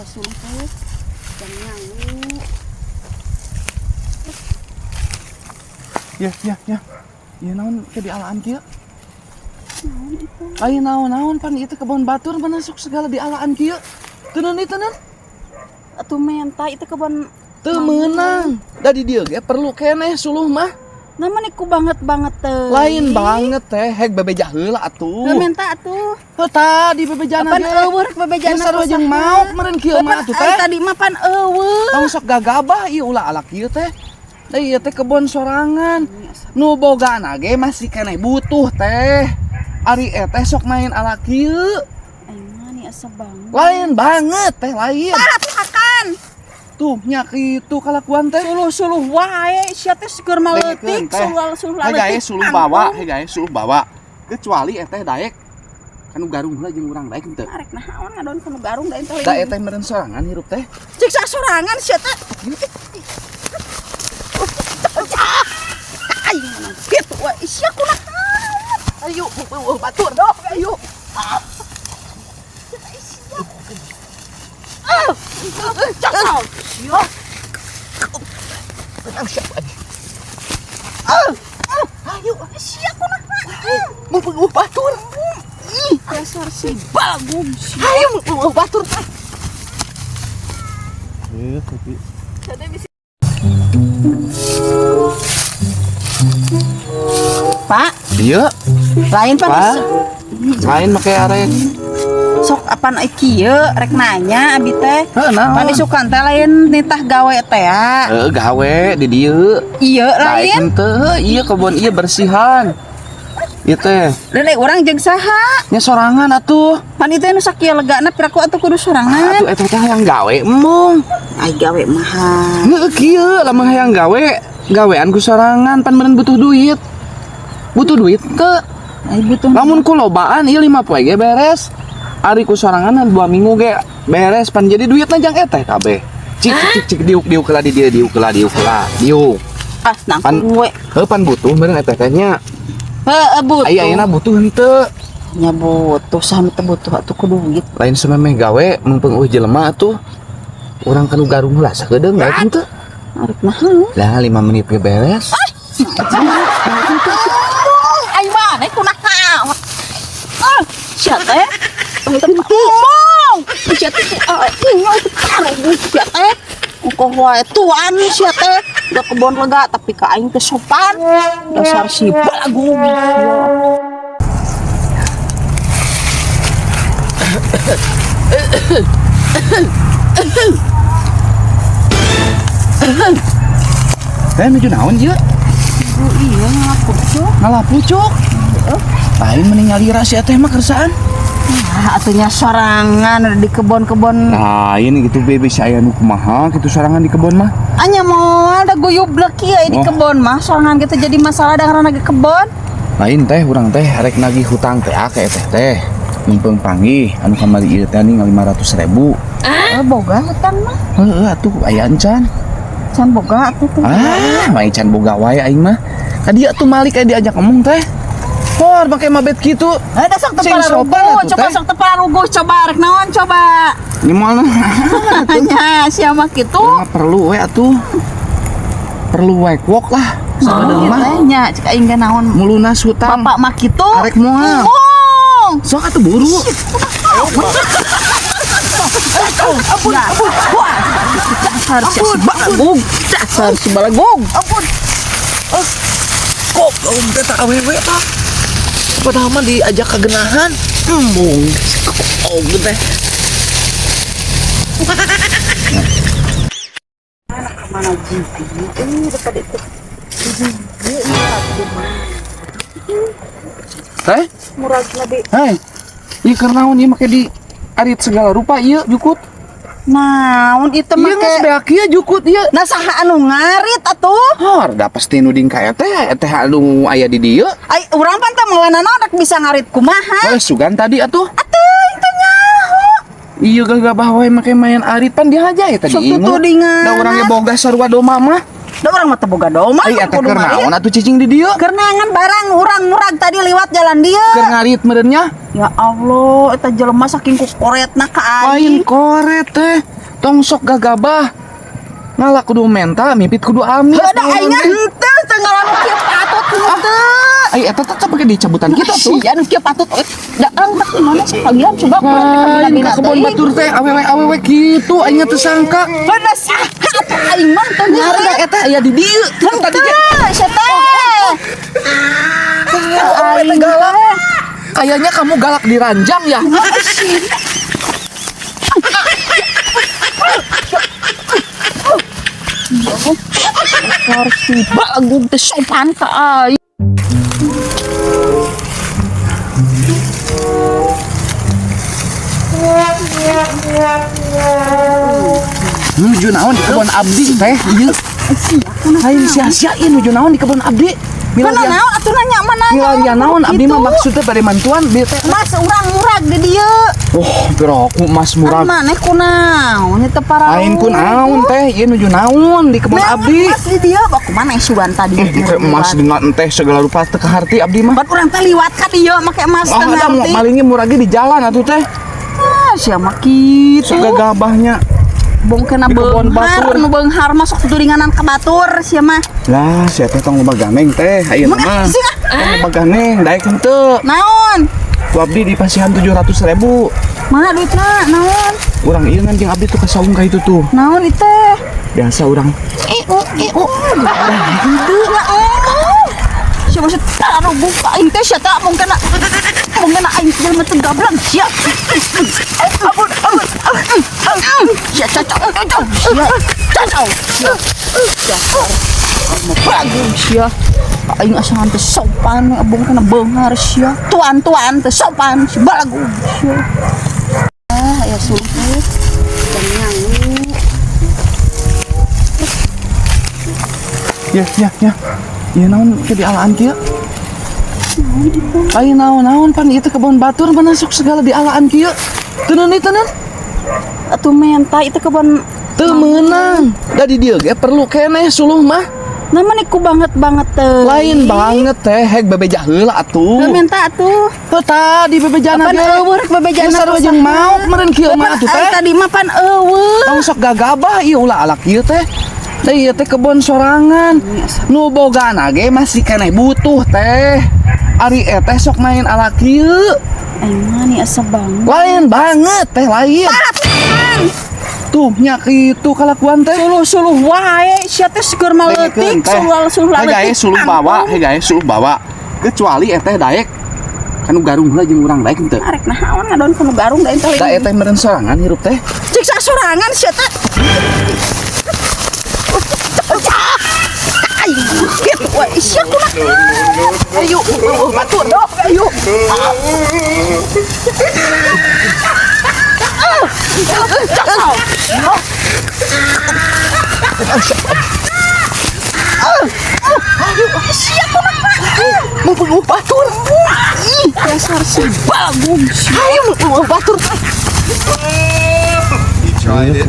Suluh teh. Jang nyangu. Ya, ya, ya. Ya naon ke dialaan kieu? Naon itu? Lain naon-naon pan ieu teh kebon batur masuk segala dialaan kieu. Teunun ieu teunun. Atuh menta itu kebon. Teu meunang. Da di dieu ge perlu keneh suluh mah. Nah, ku banget banget teh. Lain banget teh, hek bebeja heula atuh. Heuh, menta atuh. Heuh tadi bebejana Pan ge. eueuh rek bebejana. Ya sarua jeung maok meureun kieu mah atuh teh. Tadi mah pan eueuh. Tong sok gagabah ieu ulah ala kieu teh. Da ieu teh kebon sorangan. Nu bogana ge masih keneh butuh teh. Ari eteh sok main ala kieu. Aing mah nih asa banget. Lain banget teh, lain. Tah atuh hakan. Tuh nya kitu kalakuan teh. Suluh-suluh wae sia teh seueur mah leutik, suluh suluh Hei leutik. Gae suluh bawa, hei gae suluh bawa. Kecuali eteh daek kanu garung heula jeung urang daek henteu. Arek naon ngadon kanu garung da teh. Da eteh meureun sorangan hirup teh. Cik sorangan sia teh. Aing mah kitu wae sia kunaon. Ayo, batur dong, ayo. Cakal. Sia. Tenang siapa lagi? Ayo, sia kunaon. Mau penguh batur. Ih, dasar si balagum sia. Ayo mau penguh batur teh. Tapi Pak, iya, lain Pak. Pak. Lain make arek. Sok apan euy kieu rek nanya abi teh. Heuh, naon? Pan isukan teh lain nitah gawe teh ya. Heuh, gawe di dieu. Iya Daek lain. henteu, heuh, iya kebon ieu bersihan. Ieu teh Lain urang jeung saha? nya sorangan atuh. Pan itu nu sakieu legana piraku atuh kudu sorangan. Atuh eta teh hayang gawe embung. Ai gawe mah. Heuh kieu lamun hayang gawe, gawean ku sorangan pan meureun butuh duit. Butuh duit teu. Ai butuh. Lamun ku lobaan ieu 5 poe ge beres. Ari ku sorangan 2 minggu ge beres pan jadi duitna jang eteh kabeh. Cik cik cik diuk diuk heula di dieu diuk heula diuk heula diuk. Ah, nang Pan we. heuh pan butuh meureun eteh teh nya. Heeh, butuh. Aya ayeuna butuh henteu. Nya butuh saha teh butuh atuh ku duit. Lain samemeh gawe mumpung eueuh jelema atuh. Urang kanu garung heula sakedeung daek henteu. Arek naon? Lah 5 menit ge beres. Ai mana kunaon? Ah, sia teh. Ngomong. Sia teh sia teh. Engkoh wae tuan sia teh. Da kebon lega tapi ka aing teh sopan. Dasar si balagum. Teh nuju naon ieu? Oh iya ngalapu cuk. Ngalapu cuk. Lain mending nyalira si eteh mah kersaan. Nah, atunya sorangan di kebon-kebon. Lain gitu bebe si aya nu kumaha kitu sorangan di kebon mah. Anya moal da guyub leuki euy di kebon mah sorangan gitu jadi masalah da ngaranna ge kebon. Lain teh urang teh rek nagih hutang teh ka eteh teh. Mumpung panggih anu kamari ieu teh ning 500.000. Ah, boga hutang mah. Heuh atuh aya encan. Can boga atuh teh. Ah, mah can boga wae aing mah. Ka dieu tuh malik aya diajak ngomong teh. Hor make mabet kitu. Eh, da sok teu Sing sopan pararuguh, atuh, coba teh. sok teu pararuguh, coba rek naon coba. Ini moal Nya sia mah kitu. mah perlu we atuh. Perlu we wok lah. Sakedeung mah. Teh nya cek aing ge naon. Mulunas hutang. Bapak mah kitu. Arek moal. Ngomong. Sok atuh buru. Ampun, ampun. Wah. Dasar si balagug. Dasar si balagug. Ampun. Kok teh tak awewe tah. Padahal mah diajak kegenahan. Embung. Oh, teh. Mana jibi? Daripada itu. Teh? Murag nabi. Hei. Ieu keur naon ieu make di arit segala rupa ieu jukut. Naon itu Ieu make geus beak ieu jukut ieu. Nah saha anu ngarit atuh? Hor, da pasti nu ding ka eteh, eteh anu aya di dieu. Ai urang pan teh mawana rek bisa ngarit kumaha? Heuh, sugan tadi atuh. Atuh itu nyaho. Iya gagabah wae make main arit pan dihaja ya tadi. Sok tutudingan. Da urang ge boga sarua doma mah. Da urang mah teu boga doma. Ai eta kudu keur ngarit. naon atuh cicing di dieu? Keur neangan barang urang murag tadi liwat jalan dieu. Keur ngarit meureun nya. Ya Allah, eta jelema saking ku koretna ka Lain aing. koret teh. Tong sok gagabah. Ngala kudu menta, mipit kudu amit. Heuh da aing henteu teu ngala nu kieu patut henteu. Ai eta tetep pakai dicabutan kita tuh. Sia nu kieu patut euy. Da ang tak mana sekalian coba kurang teh Lain ka kebon batur teh awewe awewe kitu aing teu sangka. Bener saha atuh aing mah teu Ngaran eta aya di dieu. Teu tadi ge. Sia teh. Aing galak. Kayaknya kamu galak di ranjang ya. Harus bagug teh sopan ka aing. Nuju naon di kebon abdi teh ieu. Lain sia-siain nuju naon di kebon abdi. Mana Milarian naon atuh nanya mana milarian naon abdi mah maksudnya bade mantuan bieu teh. Mas urang murag di dieu. Oh, piraku mas murag. Maneh kunaon ieu teh para. Lain ku naon teh, ieu nuju naon di kebon abdi. Mas di dieu bak kumaha sugan tadi. Teh emas dina teh segala rupa teu kaharti abdi mah. Pan urang teh liwat ka dieu make emas Oh, teh ada ngarti. malingnya muragi di jalan atuh teh. Ah, sia mah kitu. Sok gagabahnya. Bong kena Di kebon beunghar, batur. nu beunghar masuk turinganan ka batur sia mah. Lah, sia teh tong loba ganeng teh, ayeuna mah. Sing ah. Tong loba ganeng, daek henteu. Naon? Ku abdi di pasihan 700.000. Mana duitna? Naon? Urang ieu ngan jeung abdi tuh ka saung ka itu tuh. Naon itu teh? Biasa urang. Eh, oh. Henteu lah. Sia mah taruh buka aing teh sia teh mung kena aing jelema teu gablang sia. Ampun, ampun. Sia cocok, cocok. Sia cocok. Sia. Bagus sia. Aing asa teu sopan abong kena beunghar sia. Tuan-tuan teu sopan si balagu sia. Ah, ya suluh. Jangan. Ya, ya, ya. Ieu naon ke dialaan kieu? Ayo naon-naon pan ieu teh kebon batur mana sok segala dialaan kieu. Teunun ieu teunun. Atuh menta itu kebon Teu meunang. Da di dieu ge perlu keneh suluh mah. Nah ku banget banget teh. Lain banget teh hek bebeja heula atuh. Lah menta atuh. Heuh tadi bebejana Pan ge. eueuh rek bebejana. Ya sarua jeung mau kemarin kieu mah atuh teh. Tadi mah pan eueuh. Tong sok gagabah ieu ulah alak ieu teh. Teh ieu teh kebon sorangan. Nu bogana ge masih keneh butuh teh. Ari eteh sok main ala kieu. Aing mah nih asa banget. Lain banget teh lain. Tuh nya kitu kalakuan teh. Suluh-suluh wae sia teh seueur mah leutik, suluh-suluh Hei gae leutik. suluh bawa, hei gae suluh bawa. Kecuali eteh daek kanu garung heula jeung urang daek henteu. Arek naon ngadon kanu garung da ente. Da eteh meureun sorangan hirup teh. Cik sorangan sia teh. Aing kitu wae sia kunaon. Ayo, batur dok, ayo. Ayo, batur. Ih, dasar si bagus. Ayo, batur. He tried it.